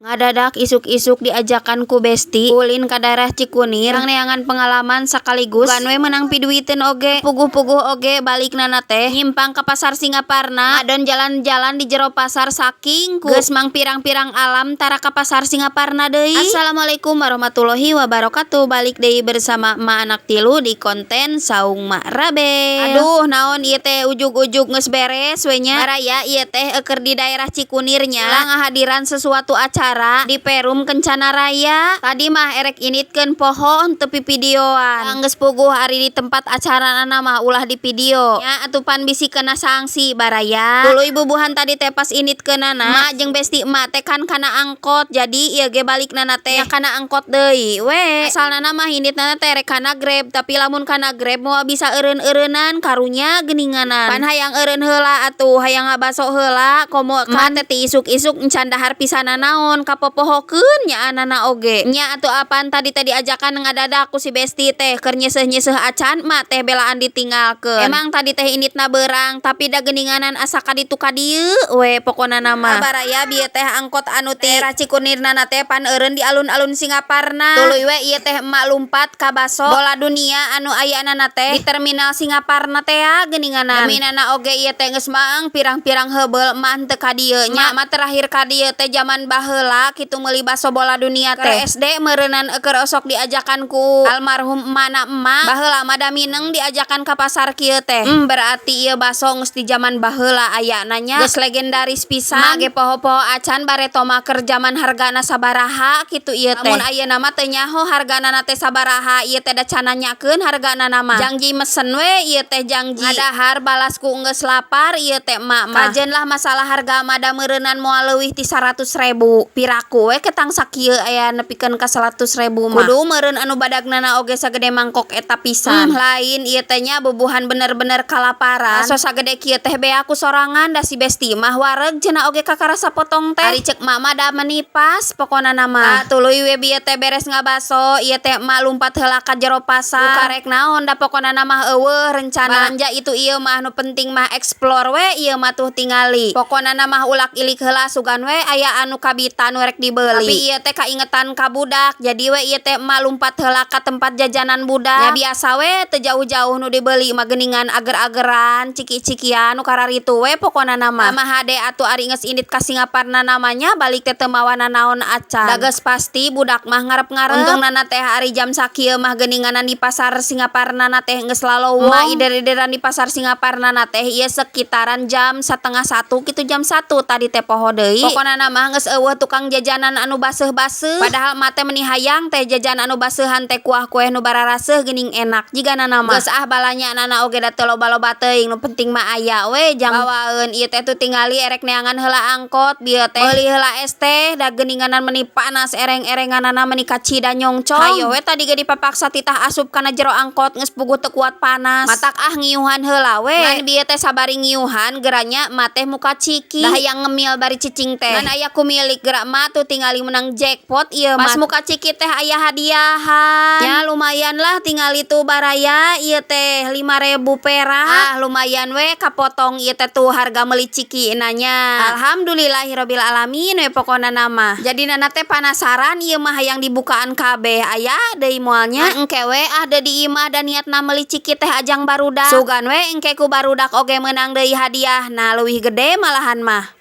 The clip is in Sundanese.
Ngadadak isuk-isuk diajakan ku besti ulin ka daerah Cikunir neangan pengalaman sekaligus sugan we menang piduiteun oge puguh-puguh oge balikna teh nyimpang ka pasar Singaparna ngadon jalan-jalan di jero pasar saking ku geus mang pirang-pirang alam tara ka pasar Singaparna deui. Assalamualaikum warahmatullahi wabarakatuh. Balik deui bersama emak anak tilu di konten Saung Mak Rabe. Aduh, naon ieu teh, ujug-ujug geus beres we nya, baraya. Ieu teh eukeur di daerah Cikunirnya lah, ngahadiran sesuatu acara di Perum Kencana Raya. Tadi mah erek inditkeun, poho teu pivideoan. Geus puguh ari di tempat acara mah ulah di video nya atupan, bisi kena sanksi, baraya. Tuluy bubuhan tadi teh pas inditkeunana, emak jeung besti emak teh kan kana angkot, jadi ieu ge balikna teh kana angkot deui we. Asalna mah inditna teh rek kana Grab, tapi lamun kana Grab moal bisa eureun-eureunan karunya geuninganan. Pan hayang eureun heula atuh, hayang ngabaso heula, komo kan teh ti isuk-isuk encan dahar pisan naon, kapopohokeun nyaanana oge nya atuh. Apan tadi teh diajakan ngadadak ku si besti teh, keur nyeuseuh-nyeuseuh acan mak teh belaan ditinggalkeun. Emang tadi teh inditna beurang, tapi da geuninganan asa ka ditu ka dieu we pokona mah, baraya. Bieu teh angkot anu ti daerah Cikunirna teh pan eureun di alun-alun Singaparna. Tuluy we ieu teh emak lumpat ka baso bola dunia anu ayana teh di terminal Singaparna teh geuninganan. Geminana oge ieu teh geus maeng pirang-pirang heubeul emak henteu ka dieu nya. Emak terakhir ka dieu teh jaman baheula kitu meuli baso bola dunia teh SD meureunnan, keur osok diajakan ku almarhum emakna emak. Baheula mah da mineng diajakan ka pasar kieu teh. Berarti ieu baso geus di jaman baheula ayana nya, geus legendaris pisan. Emak ge poho-poho acan bareto mah keur jaman hargana sabaraha kitu ieu teh. Lamun ayeuna mah teu nyaho hargana teh sabaraha ieu teh, da can nanyakeun hargana mah. Jangji mesen we ieu teh, jangji ngadahar balas ku geus lapar ieu teh emak mah. Kajen lah masalah harga mah, da meureunan moal leuwih ti 100.000. Piraku we ketang sakieu aya nepikeun ka 100.000 mah. Kudu meureun anu badagnana oge sagede mangkok eta pisan. Lain ieu teh nya, bubuhan bener-bener kalaparan. Baso sagede kieu teh bea ku sorangan, da si besti mah wareg cenah oge kakara sapotong teh. Ari ceuk emak mah da meuni pas pokona mah. Tuluy we bieu teh beres ngabaso ieu teh emak lumpat heula ka jero pasar. Karek naon, da pokona mah euweuh rencana balanja itu ieu mah, nu penting mah explore we ieu mah tuh tingali. Pokona mah ulak ilik heula, sugan we aya anu kabita nu rek dibeli. Tapi ieu teh kaingetan ka budak, jadi we ieu teh emak lumpat heula ka tempat jajanan budak. Ya biasa we, teu jauh-jauh nu dibeli mah geuningan ager-ageran, ciki-cikian nu kararitu we pokona mah. Mah hade atuh ari geus indit ka Singaparna namanya, balik teh teu mawa nanaon acan. Da geus pasti budak mah ngarep-ngarep. Untungna teh ari jam sakieu mah geuninganan di pasar Singaparna teh geus lalowong. Emak ider-ideran di pasar Singaparna teh ieu sekitaran jam 12.30 kitu, jam 1 tadi teh, poho deui. Pokona mah geus euweuh tukang jajanan anu baseuh-baseuh. Padahal emak teh meuni hayang teh jajan anu baseuhan teh, kuah kue nu bararaseuh geuning enak jigana mah. Geus ah, balanya oge da teu loba-loba teuing, nu penting mah aya we jang bawaeun. Ieu teh tuh tingali erek neangan heula angkot, bieu teh meuli heula es teh, da geuninganan meuni panas ereng-erenganana meuni kacida nyongcong. Hayo we, tadi ge dipapaksa titah asup kana jero angkot, geus puguh teu kuat panas. Matak ah ngiuhan heula we. Ngan bieu teh sabari ngiuhan geranya emak teh muka ciki. Da hayang ngemil bari cicing teh. Ngan aya ku milik gerak emak tuh tingali menang jackpot ieu mah. Pas muka ciki teh aya hadiahan. Ya lumayan lah tingali tuh, baraya, ieu teh 5.000 perak. Ah, lumayan we kapotong ieu teh tuh harga meuli ciki nanya. Alhamdulillahirabbil alamin we pokona mah. Jadi nana teh panasaran ieu mah, hayang dibukaan kabeh aya deui moalnya. Engke we ah, da di imah da niatna meuli ciki teh ajang barudak. Sugan we engke ku barudak oge meunang deui hadiah. Nah, leuwih gede malahan mah.